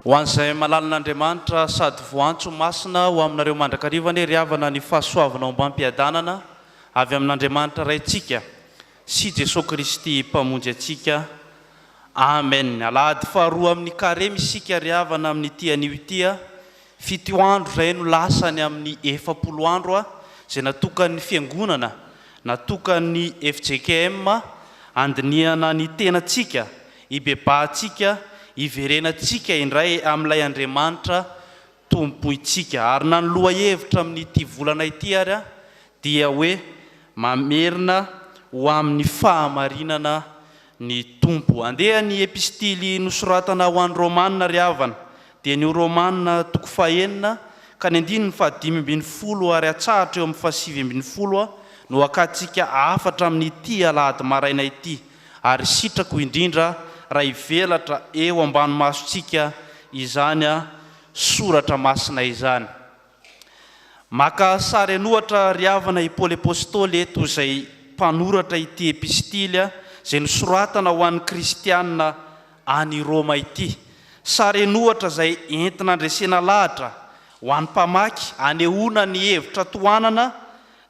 Ho an'izay malalan'Andriamanitra sady voantso masina ho aminareo mandrakariva anie ry havana ny fahasoavana ombam-piadanana avy amin'Andriamanitra Raintsika sy Jesoa Kristy Mpamonjy antsika. Amen. Alahady faharoa amin'ny Karemy isika ry havana amin'ity anio ity a. Fito andro izay no lasa any amin'ny 40 andro a, izay natokan'ny Fiangonana, natokan'ny fjkm handinihana ny tenantsika, hibebahantsika, hiverenantsika indray amin'ilay Andriamanitra tompointsika. Ary na ny lohahevitra amin'ity volana ity ary dia hoe mamerina ho amin'ny fahamarinana ny Tompo. Andeha ny epistily nosoratana ho an'ny Romana ry havana, dia ny ho Romana toko fahenina ka ny andininy fahadimy ambin'ny folo ary atsahatra eo amin'ny fahasivy ambin'ny folo no hakantsika hafatra amin'ity alahady maraina ity, ary sitrako indrindra raha hivelatra eo ambany masontsika izany soratra masina izany. Maka sary an'ohatra ry havana i Paoly Apostoly eto izay mpanoratra ity epistily izay nosoratana ho an'ny kristiana any Roma ity. Sary an'ohatra izay entina andresena lahatra ho an'ny mpamaky anehoana ny hevitra tohanana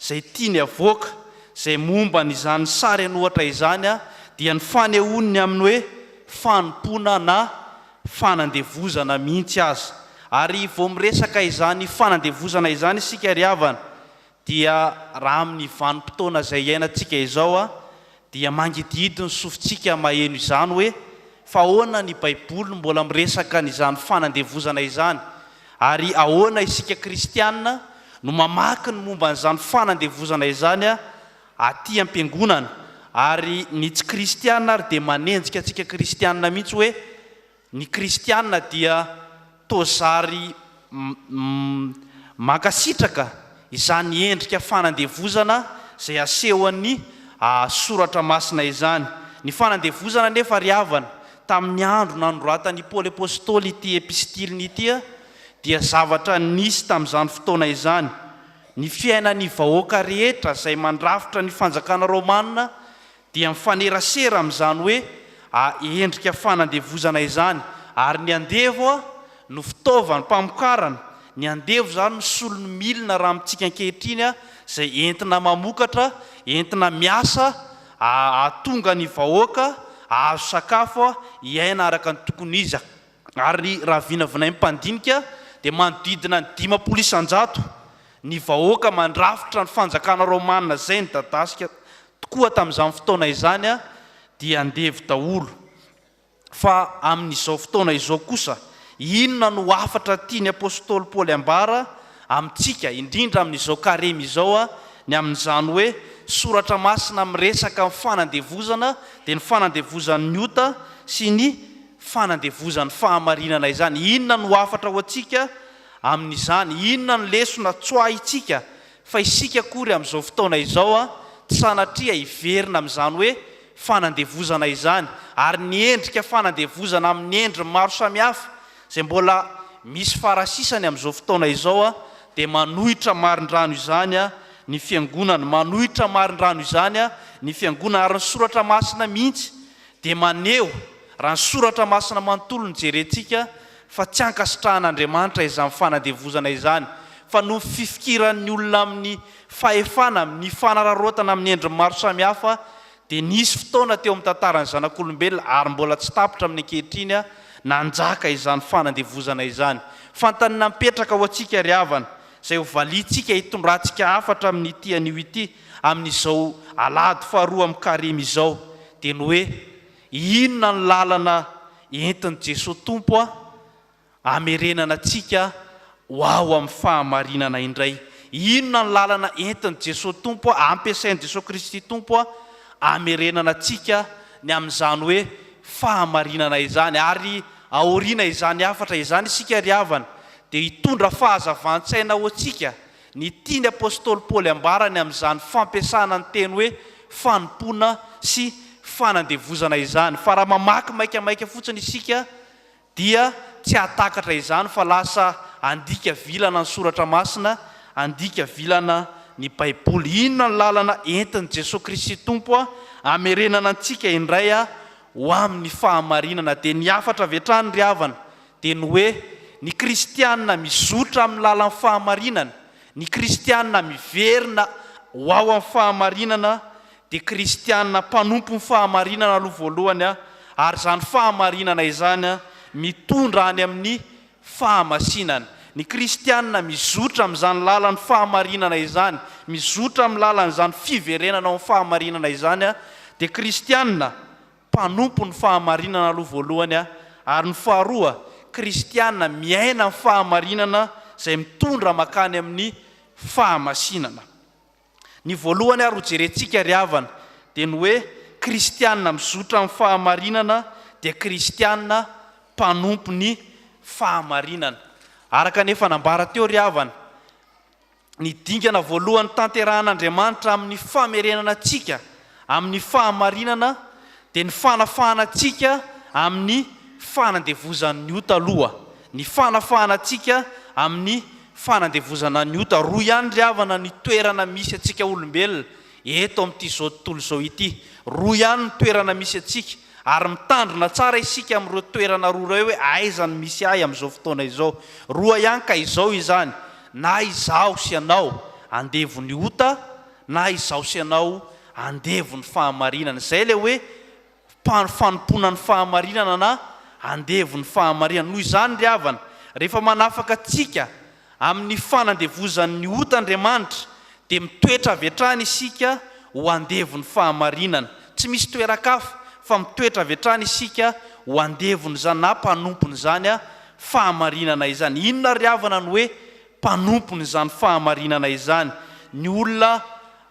izay tiany avoaka, izay momba an'izany sary an'ohatra izany dia ny fanehoany ny amin'ny hoe fanompoana na fanandevozana mihitsy aza. Ary vao miresaka izany fanandevozana izany isika ry havana dia raha amin'ny vanim-potoana izay iainantsika izao dia mangidihidy ny sofintsika maheno izany hoe fa ahoana ny baiboly no mbola miresaka an'izany fanandevozana izany ary ahoana isika kristiana no mamaky ny momba an'izany fanandevozana izany aty am-piangonana ary ny tsy kristiana ary dia manenjika antsika kristiana mihitsy hoe ny kristiana dia toa zary mankasitraka izany endrika fanandevozana izay asehon'ny soratra masina izany. Ny fanandevozana anefa ry havana, tamin'ny andro nanoratan'i Paoly Apostoly ity epistiliny ity dia zavatra nisy tamin'izany fotoana izany. Ny fiainan'ny vahoaka rehetra izay mandrafitra ny fanjakana romana dia mifanerasera amin'izany hoe endrika fanandevozana izany, ary ny andevo no fitaovam-pamokarana, ny andevo izany misolo ny milina raha amintsika ankehitriny izay entina mamokatra, entina miasa hahatonga ny vahoaka hahazo sakafo hiaina araka ny tokony izy. Ary raha vinavinain'ny mpandinika dia manodidina ny 50% ny vahoaka mandrafitra ny fanjakana romana izay nidadasika tokoa tamin'izany fotoana izany dia andevo daholo. Fa amin'izao fotoana izao kosa, inona no hafatra tian'ny apostoly Paoly ambara amintsika, indrindra amin'izao karemy izao, ny amin'izany hoe soratra masina miresaka ny fanandevozana, dia ny fanandevozan'ny ota sy ny fanandevozan'ny fahamarinana izany. Inona no hafatra ho antsika amin'izany? Inona no lesona tsoahintsika fa isika akory amin'izao fotoana izao tsy sanatria hiverina amin'izany hoe fanandevozana izany, ary ny endrika fanandevozana amin'ny endriny maro samihafa izay mbola misy farasisany amin'izao fotoana izao dia manohitra marindrano izany ny Fiangonana, manohitra marindrano izany ny Fiangonana, ary ny Soratra Masina mihitsy dia maneho, raha ny Soratra Masina manontolo no jerentsika, fa tsy ankasitrahan'Andriamanitra izany fanandevozana izany, fa noho ny fifikiran'ny olona amin'ny fahefana, amin'ny fanararaotana amin'ny endriny maro samihafa, dia nisy fotoana teo amin'ny tantaran'ny zanak'olombelona, ary mbola tsy tapitra amin'ny ankehitriny, nanjaka izany fanandevozana izany. Fanontaniana mipetraka ho antsika ry havana, izay ho valiantsika hitondrantsika hafatra amin'ity anio ity, amin'izao alahady faharoa amin'ny Karemy izao, dia ny hoe, inona ny lalana entin'i Jesoa Tompo hamerenana antsika ho ao amin'ny fahamarinana indray? Inona ny lalana entin'i Jesoa Tompo, ampiasain'i Jesoa Kristy Tompo hamerenana antsika ny amin'izany hoe fahamarinana izany? Ary aoriana izany hafatra izany isika ry havana dia hitondra fahazavan-tsaina ho antsika Ny tian'ny apostoly Paoly ambara ny amin'izany fampiasana ny teny hoe fanompoana sy fanandevozana izany. Fa raha mamaky maikamaika fotsiny isika dia tsy hahatakatra izany fa lasa handika vilana ny Soratra Masina, handika vilana ny Baiboly. Inona ny lalana entin'i Jesoa Kristy Tompo hamerenana antsika indray ho amin'ny fahamarinana? Dia ny hafatra avy hatrany ry havana. dia ny hoe ny kristiana mizotra amin'ny lalan'ny fahamarinana, ny kristiana miverina ho ao amin'ny fahamarinana dia kristiana mpanompo ny fahamarinana aloha voalohany ary izany fahamarinana izany mitondra any amin'ny fahamasinana. Ny kristiana mizotra amin'izany lalan'ny fahamarinana izany, mizotra amin'ny lalan'izany fiverenana ao amin'ny fahamarinana izany dia kristiana mpanompo ny fahamarinana aloha voalohany ary ny faharoa kristiana miaina ny fahamarinana izay mitondra makany amin'ny fahamasinana. Ny voalohany ary hojerentsika ry havana dia ny hoe kristiana mizotra amin'ny fahamarinana dia kristiana mpanompo ny fahamarinana. Araka ny efa nambara teo ry havana, ny dingana voalohany tanterahan'Andriamanitra amin'ny famerenana antsika amin'ny fahamarinana dia ny fanafahana antsika amin'ny fanandevozan'ny ota aloha. Ny fanafahana antsika amin'ny fanandevozana ny ota. Roa ihany ry havana ny toerana misy antsika olombelona eto amin'ity izao tontolo izao ity. Roa ihany ny toerana misy antsika ary mitandrina tsara isika amin'ireo toerana roa ireo hoe aiza no misy ahy amin'izao fotoana izao. Roa ihany ka izao izany, na izaho sy ianao andevon'ny ota na izaho sy ianao andevo ny fahamarinana. Izay ilay hoe fanompoana ny fahamarinana na andevo ny fahamarinana. Noho izany ry havana, rehefa manafaka antsika amin'ny fanandevozan'ny ota Andriamanitra, dia mitoetra avy hatrany isika ho andevo ny fahamarinana. Tsy misy toeran-kafa fa mitoetra avy hatrany isika ho andevon'izany na mpanompon'izany fahamarinana izany. Inona ry havana no hoe mpanompon'izany fahamarinana izany. Ny olona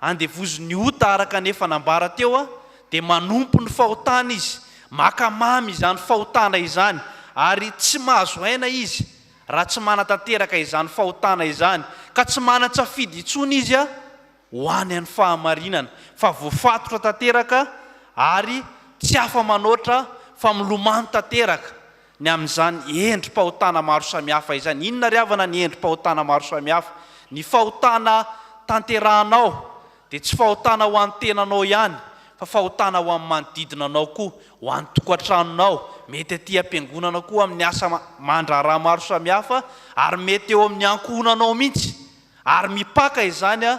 andevozin'ny ota araka ny efa nambara teo dia manompo ny fahotana izy, maka mamy izany fahotana izany ary tsy mahazo aina izy raha tsy manatanteraka izany fahotana izany ka tsy manan-tsafidy intsony izy ho any an'ny fahamarinana fa voafatotra tanteraka ary tsy afa-manoatra fa milomano tanteraka ny amin'izany endri-pahotana maro samihafa izany. Inona ry havana ny endri-pahotana maro samihafa? Ny fahotana tanterahanao dia tsy fahotana ho an'ny tenanao ihany fa fahotana ho an'ny manodidina anao koa, ho an'ny tokantranonao, mety aty am-piangonana koa amin'ny asa aman-draharaha maro samihafa ary mety eo amin'ny ankohonanao mihitsy ary mipaka izany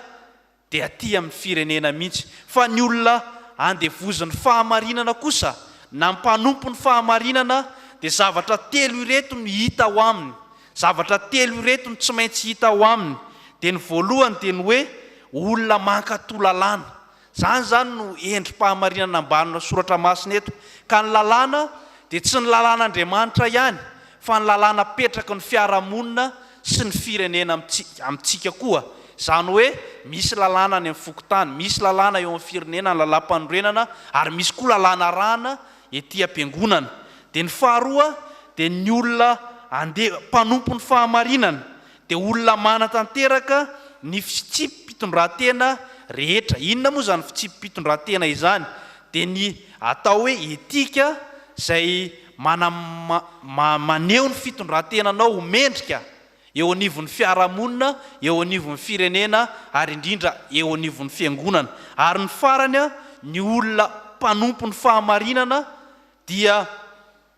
dia aty amin'ny firenena mihitsy, fa ny olona andevozin'ny fahamarinana kosa na mpanompo ny fahamarinana dia zavatra telo ireto no hita ao aminy, zavatra telo ireto no tsy maintsy hita ao aminy, dia ny voalohany dia ny hoe olona mankato lalàna, izany izany no endri-pahamarinana ambanina soratra masina eto, ka ny lalàna dia tsy ny lalàn'Andriamanitra ihany fa ny lalàna apetraky ny fiarahamonina sy ny firenena amintsika koa. Izany hoe misy lalàna any amin'ny fokontany, misy lalàna eo amin'ny firenena, ny lalàmpanorenana, ary misy koa lalàna arahana ety am-piangonana. Dia ny faharoa dia ny olona andeha, mpanompo ny fahamarinana, dia olona manatanteraka ny fitsipi-pitondran-tena rehetra. Inona moa izany fitsipi-pitondran-tena izany? Dia ny atao hoe etika izay mana maneho ny fitondran-tenanao ho mendrika eo anivon'ny fiarahamonina, eo anivon'ny firenena ary indrindra eo anivon'ny fiangonana. Ary ny farany, ny olona mpanompo ny fahamarinana dia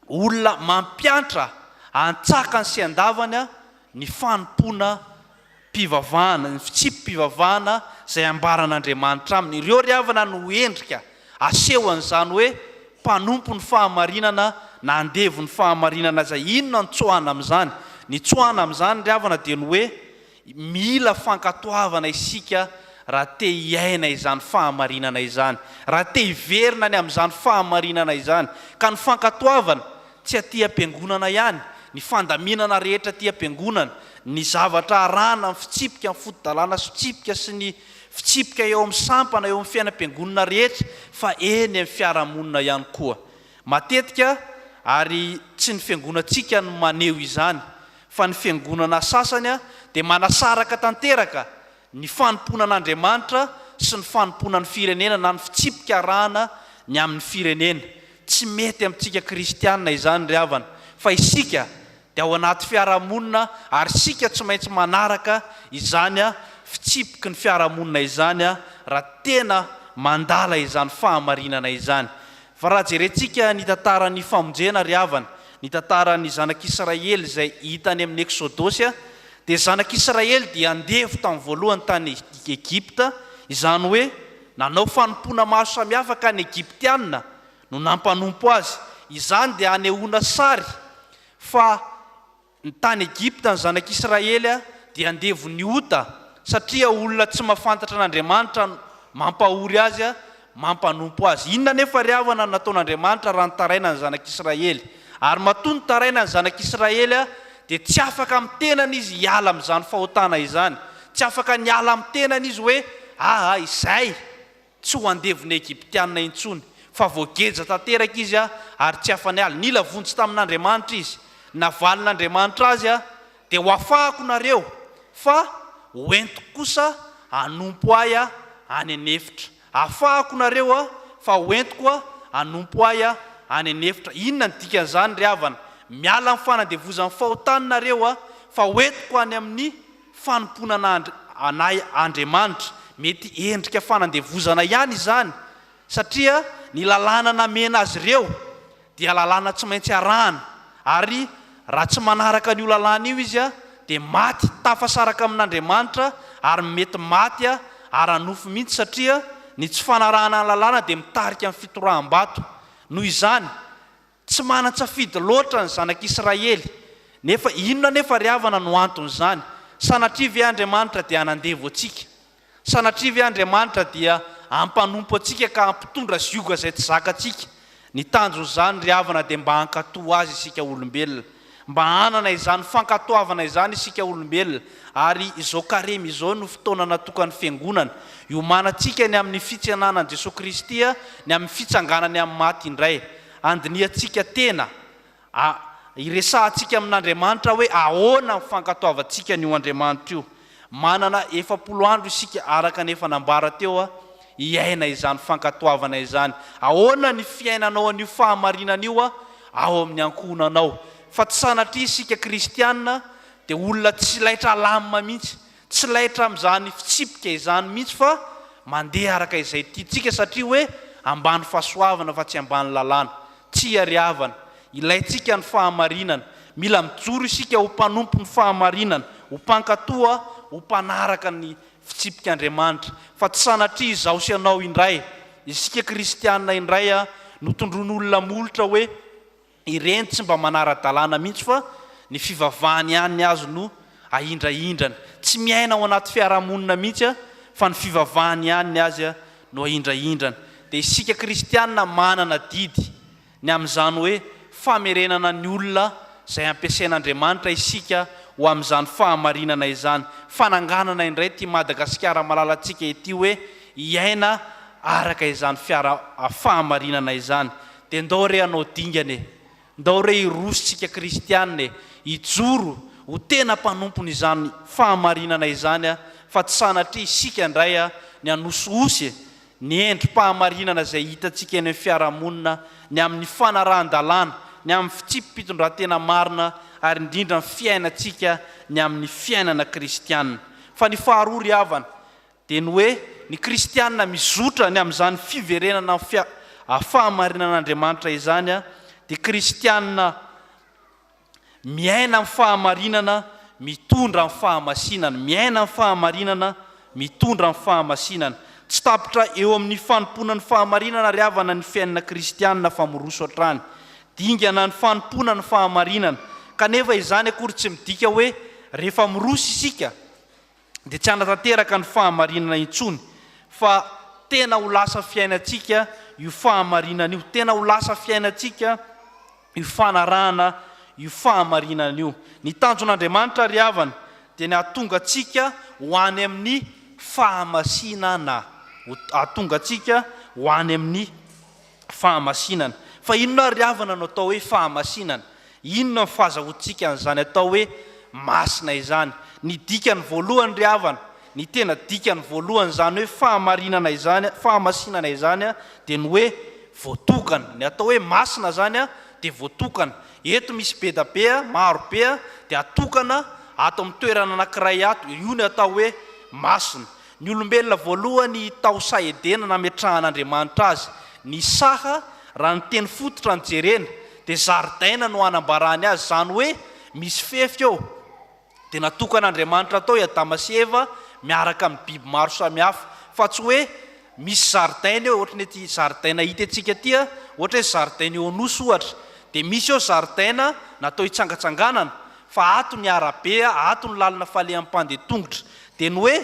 olona mampiantra antsakany sy andavany ny fanompoana mpivavahana, ny fitsipi-pivavahana izay ambaran'Andriamanitra aminy. Ireo ry havana no endrika asehon'izany hoe mpanompo ny fahamarinana na andevo ny fahamarinana izay. Inona no tsoahana amin'izany? Ny tsoahana amin'izany ry havana dia ny hoe Mila fankatoavana isika raha te hiaina izany fahamarinana izany, raha te hiverina ny amin'izany fahamarinana izany. Ka ny fankatoavana tsy aty am-piangonana ihany, ny fandaminana rehetra aty am-piangonana, ny zavatra arahana, ny fitsipika, ny foto-dalàna sy fitsipika sy ny fitsipika eo amin'ny sampana, eo amin'ny fiainam-piangonana rehetra, fa eny amin'ny fiarahamonina ihany koa. Matetika, ary tsy ny fiangonantsika no maneho izany, fa ny fiangonana sasany dia manasaraka tanteraka ny fanompoana an'Andriamanitra sy ny fanompoana ny firenena na ny fitsipika arahana ny amin'ny firenena. Tsy mety amintsika kristiana izany ry havana, fa isika dia ao anaty fiarahamonina ary isika tsy maintsy manaraka izany fitsipiky ny fiarahamonina izany raha tena mandala izany fahamarinana izany. Fa raha jerentsika ny tantaran'ny famonjena ry havana, ny tantaran'ny zanak'Israely izay hita any amin'ny Eksodosy, dia zanak'Israely dia andevo tamin'ny voalohany tany Egypta, izany hoe nanao fanompoana maro samihafa ka ny Egyptiana no nampanompo azy. Izany dia anehoana sary fa Ny tany Egypta ny zanak'Israely dia andevon'ny ota satria olona tsy mahafantatra an'Andriamanitra no mampahory azy, mampanompo azy. Inona anefa ry havana no nataon'Andriamanitra raha nitaraina ny zanak'Israely? Ary matoa nitaraina ny zanak'Israely dia tsy afaka amin'ny tenany izy hiala amin'izany fahotana izany. Tsy afaka niala amin'ny tenany izy hoe aa izay! Tsy ho andevon'ny Egyptiana intsony, fa voageja tanteraka izy ary tsy afa-niala. Nila vonjy tamin'Andriamanitra izy. Navalin'Andriamanitra azy, Dia ho afahako nareo, fa ho entiko kosa hanompo ahy any an'efitra. Afahako nareo, fa ho entiko hanompo ahy any an'efitra. Inona no dikan'izany ry havana? Miala amin'ny fanandevozan'ny fahotana nareo, fa ho entiko any amin'ny fanompoana anay Andriamanitra. Mety endrika fanandevozana ihany izany, satria ny lalàna namena azy ireo dia lalàna tsy maintsy arahana, ary raha tsy manaraka an'io lalàna io izy dia maty, tafasaraka amin'Andriamanitra ary mety maty ara-nofo mihitsy satria ny tsy fanarahana ny lalàna dia mitarika amin'ny fitoraham-bato. Noho izany, Tsy manan-tsafidy loatra ny zanak'Israely. Nefa inona anefa ry havana no anton'izany? Sanatria ve Andriamanitra dia hanandevo antsika? Sanatria ve Andriamanitra dia hampanompo antsika ka hampitondra zioga izay tsy zakantsika? Ny tanjon'izany ry havana dia mba hankatò Azy isika olombelona. Mba hanana izany fankatoavana izany isika olombelona, ary izao Karemy izao no fotoana natokan'ny Fiangonana, hiomanantsika ny amin'ny fitsenana an'i Jesoa Kristy, ny amin'ny fitsanganany amin'ny maty indray. Handinihantsika tena, a hiresahantsika amin'Andriamanitra hoe ahoana ny fankatoavantsika an'io Andriamanitra io. Manana 40 andro isika araka ny efa nambara teo hiaina izany fankatoavana izany. Ahoana ny fiainanao an'io fahamarinana io ao amin'ny ankohonanao? Fa tsy sanatria isika kristiana dia olona tsy laitra alamina mihitsy, tsy laitra amin'izany fitsipika izany mihitsy fa mandeha araka izay tiantsika satria hoe ambany fahasoavana fa tsy ambany lalàna. Tsia ry havana, ilaintsika ny fahamarinana. Mila mijoro isika ho mpanompo ny fahamarinana, ho mpankatoa, ho mpanaraka ny fitsipik'Andriamanitra. Fa tsy sanatria izaho sy ianao indray, isika kristiana indray no tondroin'olona molotra hoe ireny tsy mba manara-dalàna mihitsy fa ny fivavahany ihany ny azy no ahindrahindrany. Tsy miaina ao anaty fiarahamonina mihitsy fa ny fivavahany ihany ny azy no ahindrahindrana. Dia isika kristiana manana adidy ny amin'izany hoe famerenana ny olona izay ampiasain'Andriamanitra isika ho amin'izany fahamarinana izany. Fananganana indray ity Madagasikara malalantsika ity hoe hiaina araka izany fiara fahamarinana izany. Dia ndao re hanao dingana e! Ndao re hiroso tsika kristiana e! Hijoro ho tena mpanompony izany fahamarinana izany fa tsy sanatria isika indray ny hanosihosy e! Ny endri-pahamarinana izay hitantsika eny amin'ny fiarahamonina, ny amin'ny fanarahan-dalàna, ny amin'ny fitsipi-pitondrantena marina ary indrindra ny fiainantsika ny amin'ny fiainana kristiana. Fa ny faharoa ry havana, Dia ny hoe ny kristiana mizotra ny amin'izany fiverenana amin'ny fahamarinan'Andriamanitra izany dia kristiana miaina amin'ny fahamarinana mitondra amin'ny fahamasinana, miaina amin'ny fahamarinana mitondra amin'ny fahamasinana. Tsy tapitra eo amin'ny fanompoana ny fahamarinana ry havana ny fiainana kristiana fa miroso hatrany. Dingana ny fanompoana ny fahamarinana. Kanefa izany akory tsy midika hoe rehefa miroso isika dia tsy hanatanteraka ny fahamarinana intsony fa tena ho lasa fiainantsika io fahamarinana io, tena ho lasa fiainantsika io fanarahana io fahamarinana io. Ny tanjon'Andriamanitra ry havana dia ny hahatonga antsika ho any amin'ny fahamasinana, hahatonga antsika ho any amin'ny fahamasinana. Fa inona ary ry havana no atao hoe fahamasinana? Inona ny fahazahoantsika an'izany atao hoe masina izany? Ny dikany voalohany ry havana, ny tena dikany voalohany izany hoe fahamarinana izany, fahamasinana izany dia ny hoe voatokana. Ny atao hoe masina izany dia voatokana. Eto misy bedabe, maro be, dia atokana ato amin'ny toerana anankiray ato, io ny atao hoe masina. Ny olombelona voalohany tao saha Edena nametrahan'Andriamanitra azy. Ny saha, raha ny teny fototra no jerena, dia zaridaina no anambarany azy, izany hoe misy fefy eo. Dia natokan'Andriamanitra tao i Adama sy Eva miaraka amin'ny biby maro samihafa. Fa tsy hoe misy zaridaina eo, ohatry ny ety zaridaina hita antsika aty, ohatra hoe zaridaina eo Anosy ohatra. Dia misy eo zaridaina natao hitsangatsanganana, fa ato ny arabe, ato ny lalana falehan'ny mpandeha tongotra. Dia ny hoe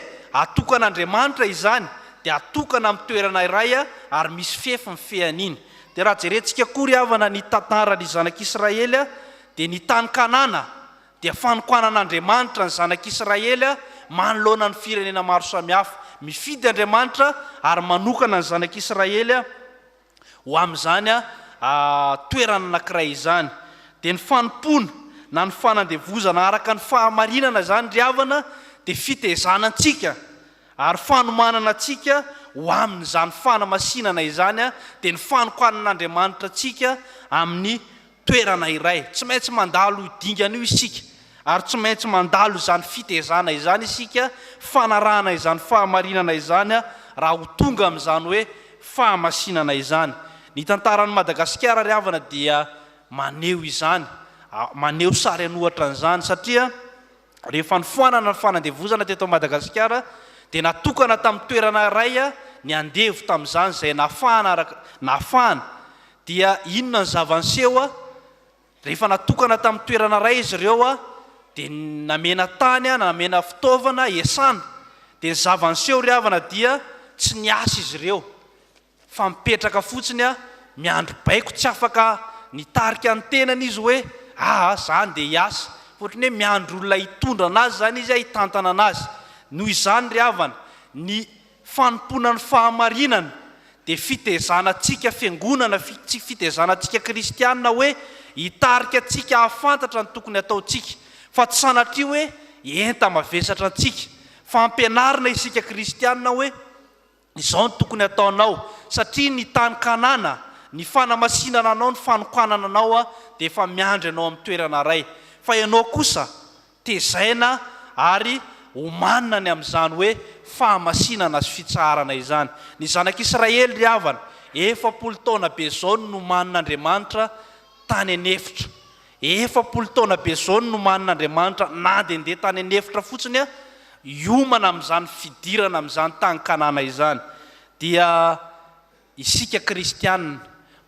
atokan'Andriamanitra izany, dia atokana amin'ny toerana iray ary misy fefy mifehy an'iny. Dia raha jerentsika koa ry havana ny tantaran'ny zanak'Israely, dia ny tany Kanana dia fanokanan'Andriamanitra ny zanak'Israely manoloana ny firenena maro samihafa. Mifidy Andriamanitra ary manokana ny zanak'Israely ho amin'izany toerana anankiray izany. Dia ny fanompoana na ny fanandevozana araka ny fahamarinana izany ry havana dia fitezana antsika ary fanomanana antsika ho amin'izany fanamasinana izany, dia ny fanokanan'Andriamanitra antsika amin'ny toerana iray. Tsy maintsy mandalo io dingana io isika, ary tsy maintsy mandalo izany fitezana izany isika, fanarahana izany fahamarinana izany, raha ho tonga amin'izany hoe fahamasinana izany. Ny tantaran'i Madagasikara ry havana dia maneho izany, maneho sary an'ohatra an'izany, satria rehefa nofoanana ny fanandevozana teto Madagasikara dia natokana tamin'ny toerana iray ny andevo tamin'izany izay nafahana araka nafahana dia inona ny zava-niseho rehefa natokana tamin'ny toerana iray izy ireo dia namena tany namena fitaovana hiasana dia ny zava-niseho ry havana dia tsy niasa izy ireo fa mipetraka fotsiny a, miandry baiko tsy afaka nitarika ny tenany izy hoe aa za ndeha hiasa, fa ohatran'ny hoe miandry olona hitondra anazy zany izy a, hitantana anazy, noho izany ry havana, ny fanompoana ny fahamarinana dia fitezana antsika fiangonana, fitezana antsika kristiana hoe hitarika antsika hahafantatra ny tokony hataontsika, fa tsy sanatria hoe enta-mavesatra antsika, fa ampianarina isika kristiana hoe Izao no tokony hataonao, satria ny tany Kanana, ny fanamasinana anao, ny fanokanana anao dia efa miandry anao amin'ny toerana iray. Fa ianao kosa, tezaina ary omanina ny amin'izany hoe fahamasinana sy fitsaharana izany. Ny zanak'Israely ry havana, 40 taona be izao no nomanin'Andriamanitra tany an'efitra. 40 taona be izao no nomanin'Andriamanitra nandehandeha tany an'efitra fotsiny hiomana amin'izany fidirana amin'izany tany Kanana izany. Dia isika kristiana,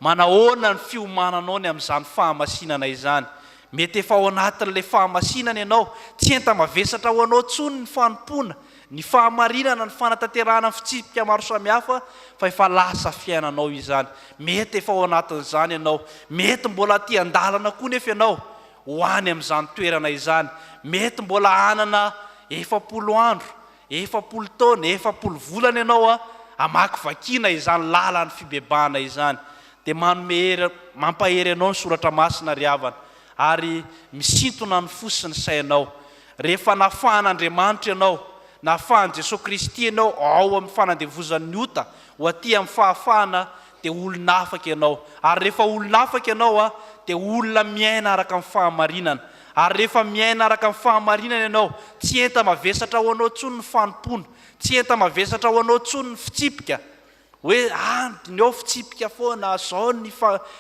manahoana ny fiomananao ny amin'izany fahamasinana izany? Mety efa ao anatin'ilay fahamasinana ianao, tsy enta-mavesatra ho anao intsony ny fanompoana, ny fahamarinana, ny fanatanterahana ny fitsipika maro samihafa fa efa lasa fiainanao izany. Mety efa ao anatin'izany ianao. Mety mbola aty an-dalana koa nefa ianao ho any amin'izany toerana izany. Mety mbola hanana 40 andro, 40 taona, 40 volana ianao hamakivakiana izany lalan'ny fibebahana izany. Dia manome hery, mampahery anao ny Soratra Masina ry havana, ary misintona ny fo sy ny sainao. Rehefa nafahan'Andriamanitra ianao, nafahan'i Jesoa Kristy ianao ao amin'ny fanandevozan'ny ota ho aty amin'ny fahafahana, dia olona afaka ianao. Ary rehefa olona afaka ianao, dia olona miaina araka ny fahamarinana. Ary rehefa miaina araka ny fahamarinana ianao, tsy enta-mavesatra ho anao intsony ny fanompoana, tsy enta-mavesatra ho anao intsony ny fitsipika, Hoe ah ny ao fitsipika foana, zao ny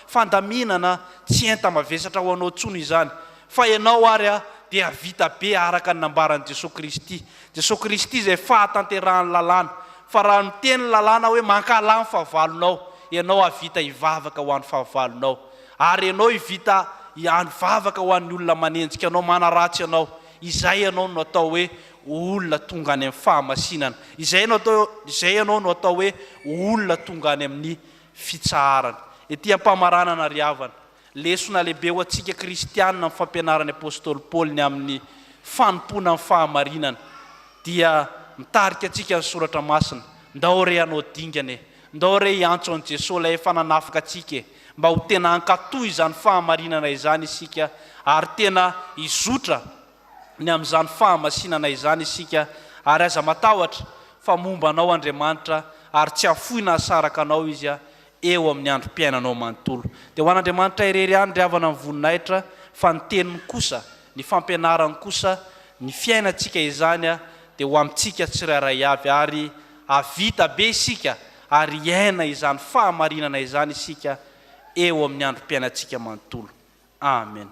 fandaminana, tsy enta-mavesatra ho anao intsony izany. Fa ianao ary ah dia vita be araka ny nambaran'i Jesoa Kristy. Jesoa Kristy izay fahatanterahan'ny lalàna. Fa raha miteny ny lalàna hoe mankahalà ny fahavalonao, ianao hahavita hivavaka ho an'ny fahavalonao. Ary ianao hivita hivavaka ho an'ny olona manenjika anao, manaratsy anao. Izay ianao no atao hoe olona tonga any amin'ny fahamasinana. Izay no atao, izay ianao no atao hoe olona tonga any amin'ny fitsaharana. Ety am-pamaranana ry havana, lesona lehibe ho antsika kristiana ny fampianaran'ny apostoly Paoly ny amin'ny fanompoana ny fahamarinana. Dia mitarika antsika ny soratra masina, ndao re hanao dingana e, ndao re hiantso an'i Jesoa ilay efa nanafaka antsika e, mba ho tena hankatò izany fahamarinana izany isika ary tena hizotra ny amin'izany fahamasinana izany isika, ary aza matahotra fa momba anao Andriamanitra ary tsy hafoy na hasaraka anao Izy eo amin'ny androm-piainanao manontolo. Dia ho an'Andriamanitra irery ihany ry havana ny voninahitra fa ny teniny kosa, ny fampianarany kosa, ny fiainantsika izany dia ho amintsika tsirairay avy ary hahavita be isika ary hiaina izany fahamarinana izany isika. eo amin'ny androm-piainantsika manontolo. Amen.